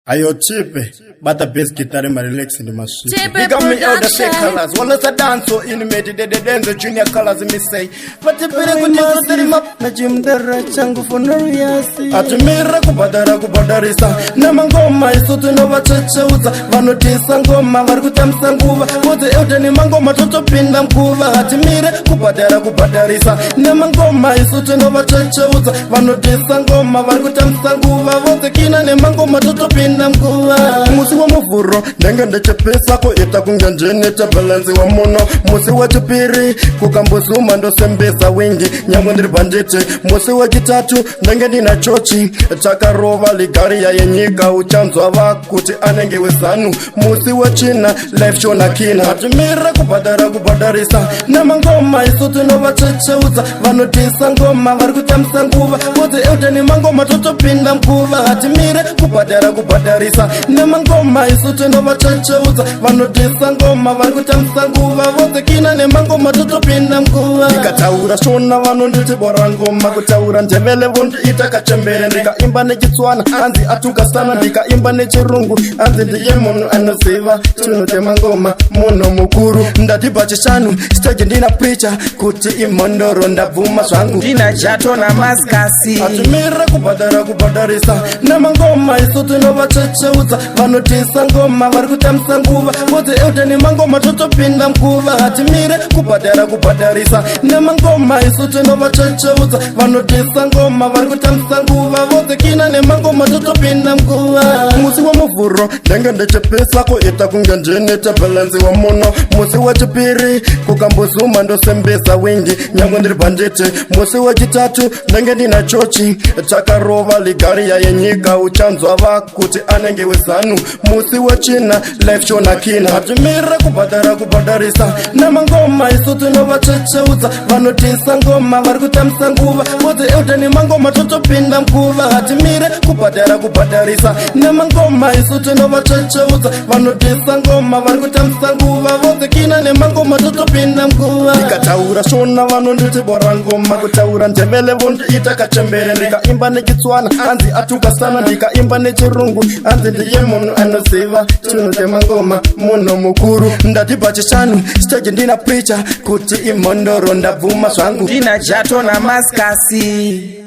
Ayo chipe bata bass guitar marelax ndi maswiti. Chipe Big up me elder say production. Colors wala danso inmate de de denzo junior colors me say vatipire kuti zotiri ma Nachimdara changu fonoriasi. Atimire kubhadhara kubhadharisa nemangoma, isu tinovachecheudza vanotisa ngoma vari kutambisa nguva vodze eude nemangoma totopinda nguva. Hatimire kubhadhara kubhadharisa nemangoma, isu tinovachecheudza vanotisa ngoma vari kutambisa nguva vodze kina nemangoma totopinda nguva. Musi waMuvhuro ndenge ndichipisa kuita kunge ndinite bhalansi wa muno. Musi wechipiri kukambozuma ndosembesa wingi nyangwe ndiri bhanditi. Musi wechitatu ndenge ndina chochi takarova ligaria yenyika, uchanzwa vakuti anenge weZanu. Musi wechina life show nakina. Hatimire kubhadhara kubhadharisa nemangoma, isu tinovachecheudza vanotisa ngoma vari kutambisa nguva vodze eude nemangoma totopinda nguva. Hatimire kubhadhara kubhadharisa nemangoma, isu tinovachecheudza vanotisa ngoma vari kutambisa nguva vodze kina nemangoma totopinda nguva. Ndikataura Shona vanonditi bora ngoma, kutaura Ndevele vondiita kachembere, ndikaimba nechiTswana anzi atukasana, ndikaimba nechirungu anzi ndiye munhu anoziva chinhu chemangoma, munhu mukuru. Ndati pachishanu stage ndina preacher kuti imhondoro, ndabvuma zvangu. Ndina Jato namaskasi. Hatimire kubhadhara kubhadharisa nemangoma, isu tinovachecheudza vanotisa ngoma vari kutambisa nguva vodze eude nemangoma totopinda nguva. Hatimire kubhadhara kubhadharisa nemangoma, isu tinovachecheudza vanotisa ngoma vari kutambisa nguva vodze kina nemangoma totopinda nguva. Musi waMuvhuro ndenge ndichipisa kuita kunge ndinite bhalansi wa muno. Musi wechipiri kukambozuma ndosembesa wingi nyangwe ndiri bhanditi. Musi wechitatu ndenge ndina chochi takarova ligaria yenyika, uchanzwa vakuti anenge weZanu. Musi wechina life show nakina. Hatimire kubhadhara kubhadharisa nemangoma, isu tinovachecheudza vanotisa ngoma vari kutambisa nguva vodze eude nemangoma totopinda nguva. Hatimire kubhadhara kubhadharisa nemangoma, isu tinovachecheudza vanotisa ngoma vari kutambisa nguva vodze kina nemangoma totopinda nguva. Ndikataura Shona vanonditi bora ngoma, kutaura Ndevele vondiita kachembere, ndikaimba nechiTswana anzi atukasana, ndikaimba nechirungu anzi ndiye munhu anoziva chinhu chemangoma, munhu mukuru. Ndati pachishanu stage ndina preacher kuti imhondoro, ndabvuma zvangu. Ndina Jato namaskasi.